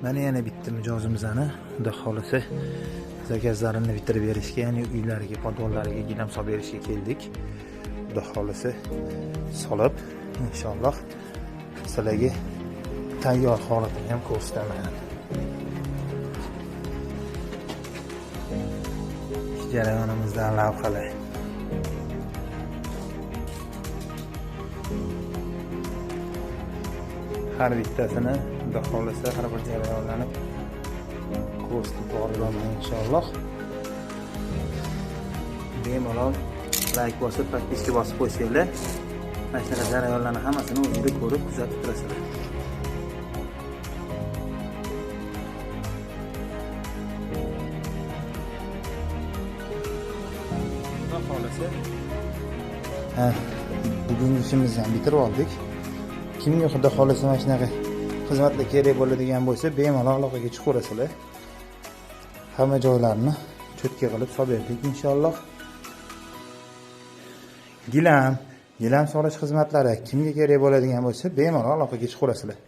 Mana yana bitta mijozimizni, xudo xohlasa, zakazlarini bitirib berishga, ya'ni uylariga, podvollariga gilam solib berishga keldik. Xudo xohlasa solib, inshaalloh sizlarga tayyor holatini ham ko'rsataman. Ish jarayonimizdan lavhalar. Har bittasini xudo xohlasa har bir jarayonlarni ko'rsatib boraman inshaalloh. Bemalol like bosib, podpiska bosib qo'ysanglar, mana shunaqa jarayonlarni hammasini o'zingizlar ko'rib, kuzatib turasizlar. Xudo xohlasa, bugungi ishimizni ham bitirib oldik. Kimga xudo xohlasa mana shunaqa xizmatlar kerak bo'ladigan bo'lsa, bemalol aloqaga chiqaverasizlar. Hamma joylarni cho'tka qilib solib berdik inshaalloh. Gilam solish xizmatlari kimga kerak bo'ladigan bo'lsa, bemalol aloqaga chiqaverasizlar.